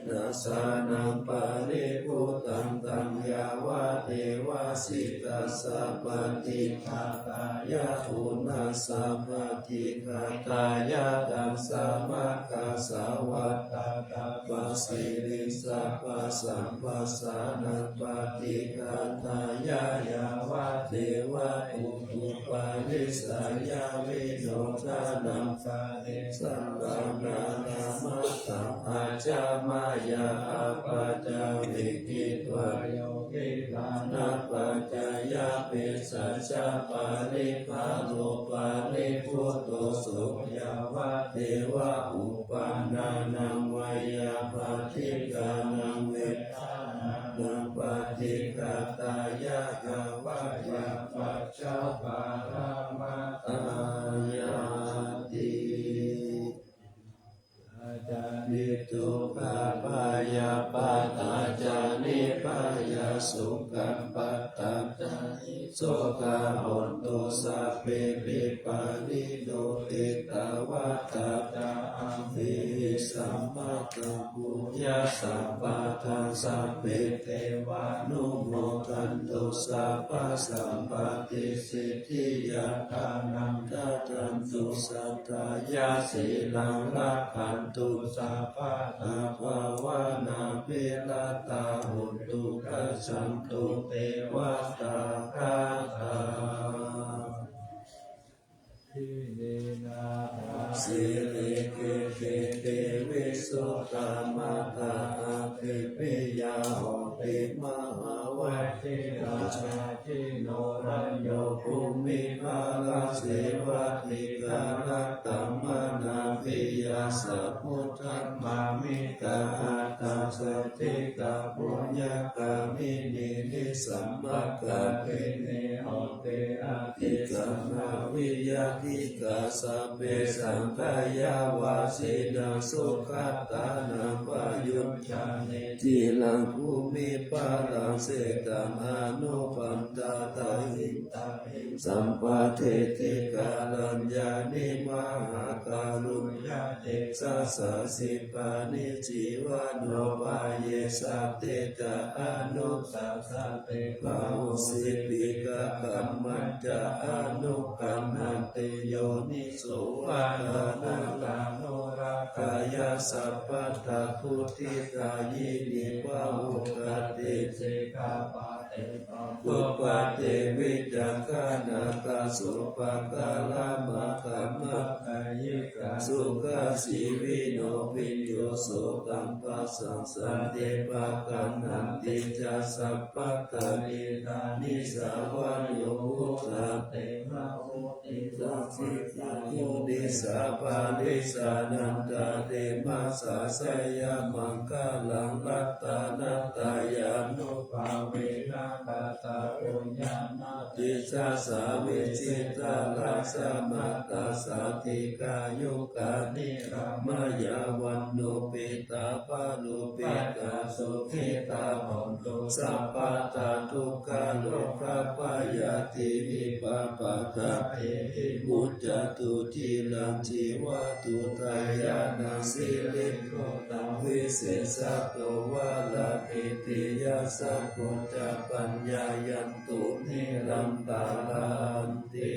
dasānaṃ paribhuttaṃ, taṃ yāvadeva sītassa paṭighātāya, uṇhassa paṭighātāya, dasamakasavātātapasiriṃ, sabbasamphassānaṃ paṭighātāya, yāvadeva utuparissayavinodanaṃ, sārīsambhāvārammatthaṃ, ajja mayā apaccavekkhitvā, yo gilānapaccayabhesajjaparibhāro paribhutto, so yāvadeva uppannānaṃ veyyābādhikānaṃ vedanānaṃ paṭighātāya, yāvadeva dukkhaparamātāyāti. Ca niddukkhā bhayappattā sukhappattā ca nissokā hontu sabbepi pāṇino. Ettāvatā ca amhehi sambhataṃ puññasampadaṃ sabbe devānumodantu sabbasampattisiddhiyā. Dānaṃ dadantu saddhāya sīlaṃ rakkhantu sabbadā bhāvanābhiratā hontu gacchantu devatāgatā. Sīle girisikharataṭe visuddhamattā āgī piyā homi mahāvajjirā. Jino rañño bhūmiparāsevā dīgharattaṃ manāpiyā. Samuddhammāmittā aṭṭha sāṭhikā puññagāminī nisammakāminī honti atītamaviyatikā. Sabbe saṅkhāya vajjinānaṃ sugatānaṃ payuñjāni ciraṃ bhūmiparāsitaṃ. Anupaddavā sampatiṭṭhitā karaññāni mahākāruññatejasā. Khippaṃ jīvanopāyesā te ca anupassati. Bāhuṃ sikhikākamañca anukampati yoniso. Vadanānānārāgāya sabbattha buddhidāyini. Bāhupaṭi sikkhapadesaṃ pubbaṅkhe vicakkhaṇatā. Sopāga rāmagama kāyikā sukajīvino. Bhiyyo sutaṃ passaddhi paggaṇhati ca sabbattha. Idāni ca vayo vutthā te ma vutti sacchikā. Yoniso panissagāmiṃ sāyamaṅgalaṃ ratanattayānubhāvena katapuññānā tejasā vijitasattā. Dīghāyukā niramayā vaṇṇopaṭha būpetā sukhitā hontu sabbadā. Dukkharogabhayā vippattā vimuccantu ciraṃ. Jīvatu dayānaṃ siriṃ gutaṃ visesato varadhiti. Yasassā kho ca paññā yantu nirantaranti.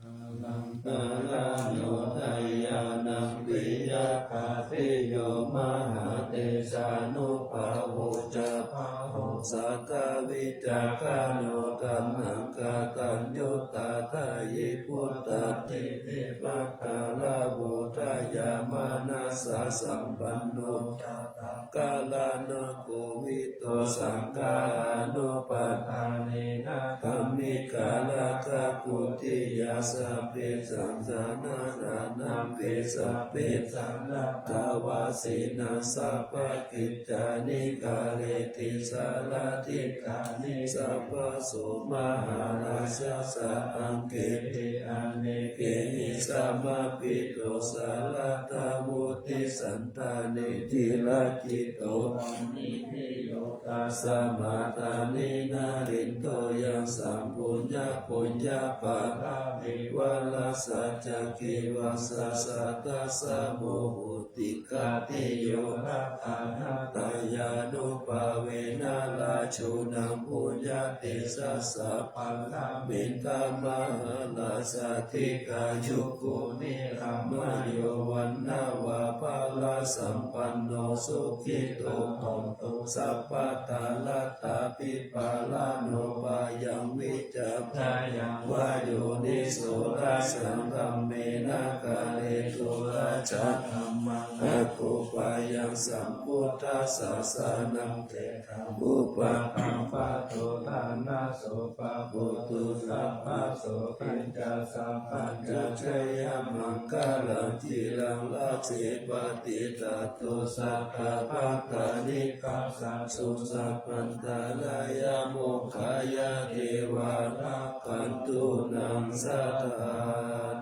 Alamkārano dayānaṃ piyatāriyo mahātejānubhāvo ca bāhuṃ sattā vicakkhaṇo. Taṇhaṅkaraññutā dayī puttadīpi puttadāravo dayāmanassasampanno ca taṅkaraṇaṃ kovi do saṅgahanupathānena dhammikaratthaguttiyā. Sabbesaṃ janānānaṃ ve sabbesaṃ nattha vasena sabbakicchāni kareti sarattikāni. Sabbasmo mahārājassa aṅgehi anekehi samāhito saratā buddhisatta nidhi rakkhi to paṇidhi yo tasmā daṇḍe na lindo. Yaṃ saṃ puññapuññapāramī vaṇṇassa ca khetvā satta tassa muhuttī khattiyo ratanattayānubhāvena rājūnaṃ puññatejasā paranimmitā mahārājā dīghāyuko nirāmayo vaṇṇaṃ vā balasampanno sukhito hontu sabbadā. Rattābhipālano bhayaṃ vijjā bhayaṃ vā yoniso rājadhammena kāretu rājadhammaṃ. Aggappayuṃ sambuddhassa sāsanaṃ kheddaṃ upakampa to ṭhānaso pavatthu sabbaso kiccā sampaññā jayamaṅgalaṃ. Ciraṃ rājī patiṭṭhatu satta patthanikassatu sabbantarāyā mokkhaṃ yāceva rakkhantu naṃ sadā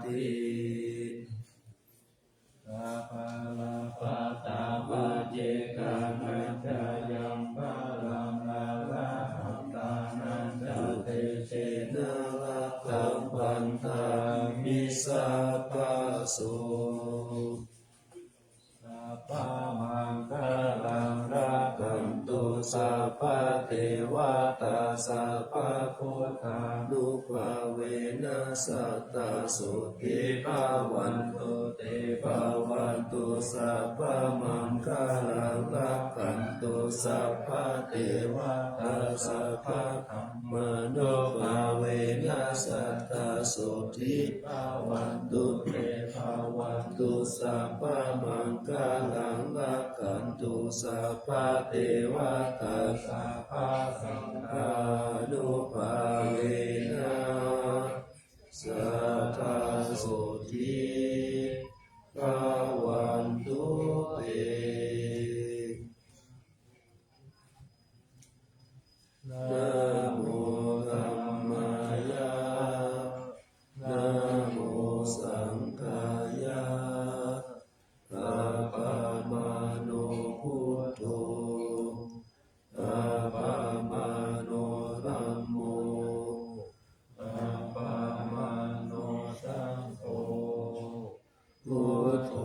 ti. Sabbappādā paccekānañca sabbadevatā sabbabuddhānubhāvena sadā sotthī bhavantu te. Bhavatu sabbamaṅgalaṃ rakkhantu sabbadevatā sabbadhammānubhāvena sadā sotthī bhavantu te. Bhavatu sabbamaṅgalaṃ rakkhantu sabbadevatā sabbasaṅghānubhāvena sadā sotthī bhavantu te. Namo dhammāya, namo saṅghāya, appamāṇo buddho, appamāṇo dhammo, appamāṇo saṅgho, buddho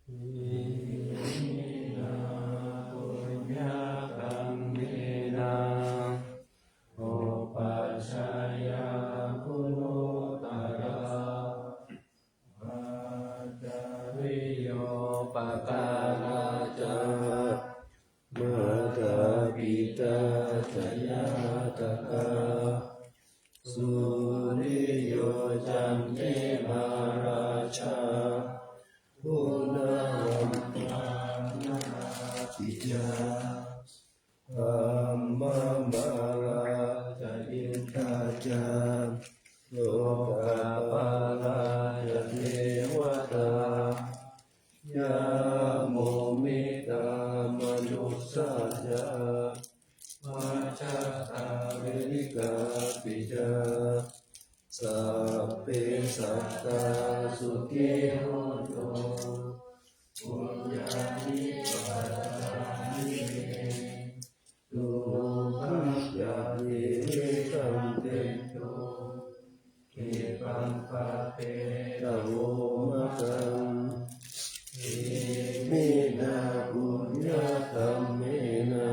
Iminā puññakammena upajjhāyā guṇuttarā, ācariyūpakārā ca mātā pitā ca ñātakā, suriyo candimā rājā guṇavantā narāpi ca, brahmamārā ca indā ca lokapālā ca devatā, yamo mittā manussā ca majjhattā verikāpi ca, sabbe sattā sukhī hontu puññāni pakatāni me, dukkhā yā tividhaṃ dentu khippaṃ pāpetha vomataṃ. Iminā puññakammena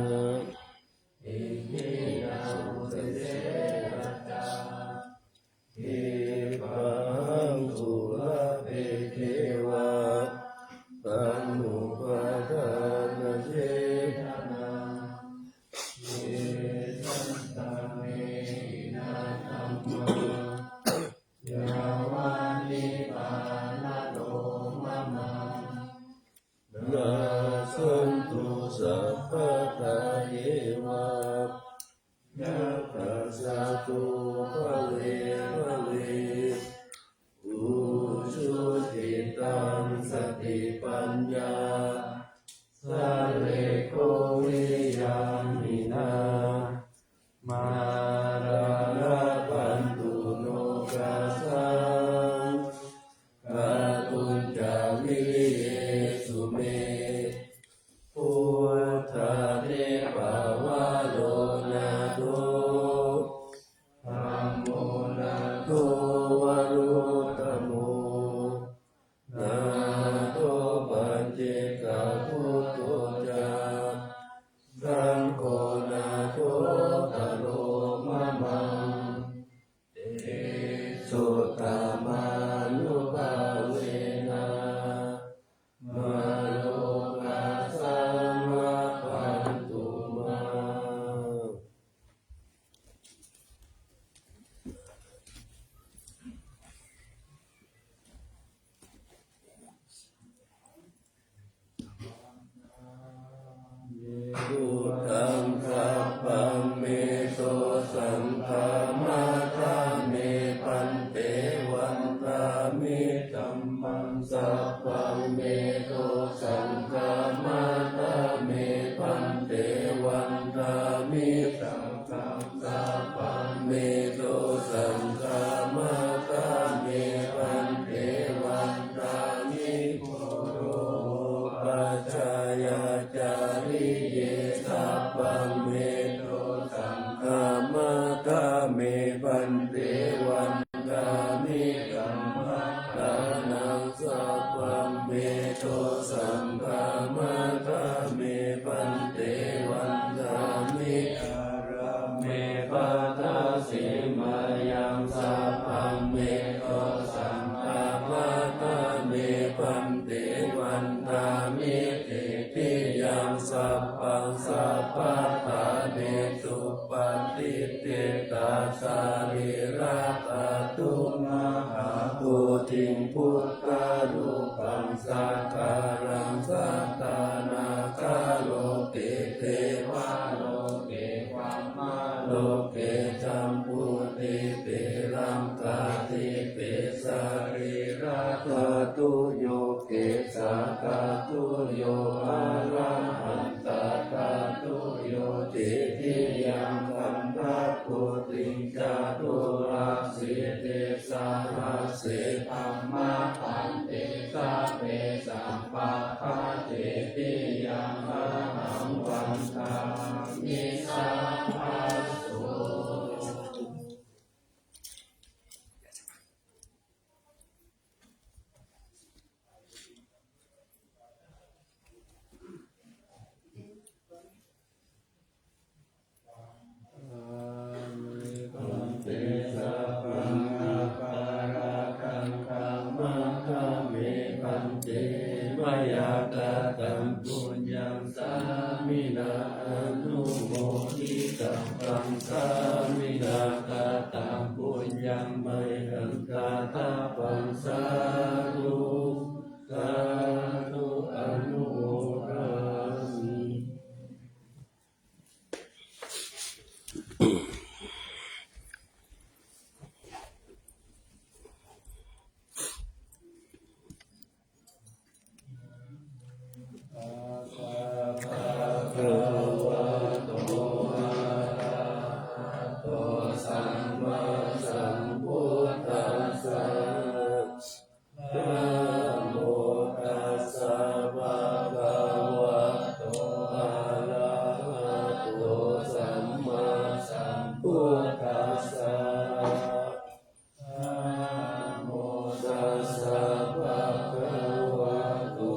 iminā uddisena ca khippāhaṃ sulabhe ceva yāva nibbānato mamaṃ. Nassantu sabbadā yeva yakkhassa bhave bhave, ujucittaṃ satipaññā sallekho viriyamhinā, mārā labhantu nokāsaṃ kātuñca viriyesu me. Buddhādipavaro nātho, dhammo nātho varuttamo, nātho paccekabuddho ca, saṅgho nāthottaro mamaṃ. Tesottamānubhāvena mārokāsaṃ labhantu mā. Buddhaṃ sabbaṃ me dosaṃ khamatha me bhante, vandāmi dhammaṃ sabbaṃ me dosaṃ khamatha me bhante, vandāmi saṅghaṃ sabbaṃ me dosaṃ khamatha me bhante, vandāmi guru upajjhāyācariye sabbaṃ me dosaṃ khamatha me bhante, vandāmi dhammaddhānaṃ sabbaṃ me dosaṃ khamatha me bhante, vandāmi ārāme baddhasemayaṃ sabbaṃ me dosaṃ khamatha me bhante, vandāmi titiyaṃ sabbaṃ sabbaṭṭhānesu paṭiṭṭhitā sarīradhātu mahābodhiṃ buddharūpaṃ sakkāraṃ satthā nāgarāje devaloke brahmaloke jambudīpe laṅkādīpe sarīradhātuyo kesādhātuyo arahan tadhātuyo titiyaṃ gandhabodhiṃ caturāsītisahassadhammakkhandhe sabbesaṃ pāpācediyaṃ ahaṃ vandāmi sabbaso. Bhante sabbaṃ aparādhaṃ khamatha me bhante, mayā kataṃ puññaṃ sāminā anumoditabbaṃ, sāminā kataṃ puññaṃ mayhaṃ dātabbaṃ, sādhu sādhu anumodāmi. Bhagavato arahato sammāsambuddhassa. Namo tassa bhagavato arahato sammāsambuddhassa. Namo tassa bhagavato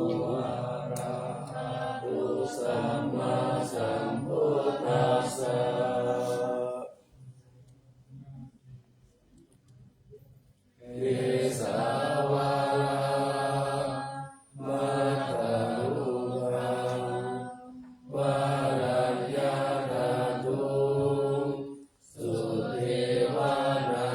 arahato sammāsambuddhassa. Kesāvalaṃvatthakūpaṃ varanyaṃ danduṃ suddhivara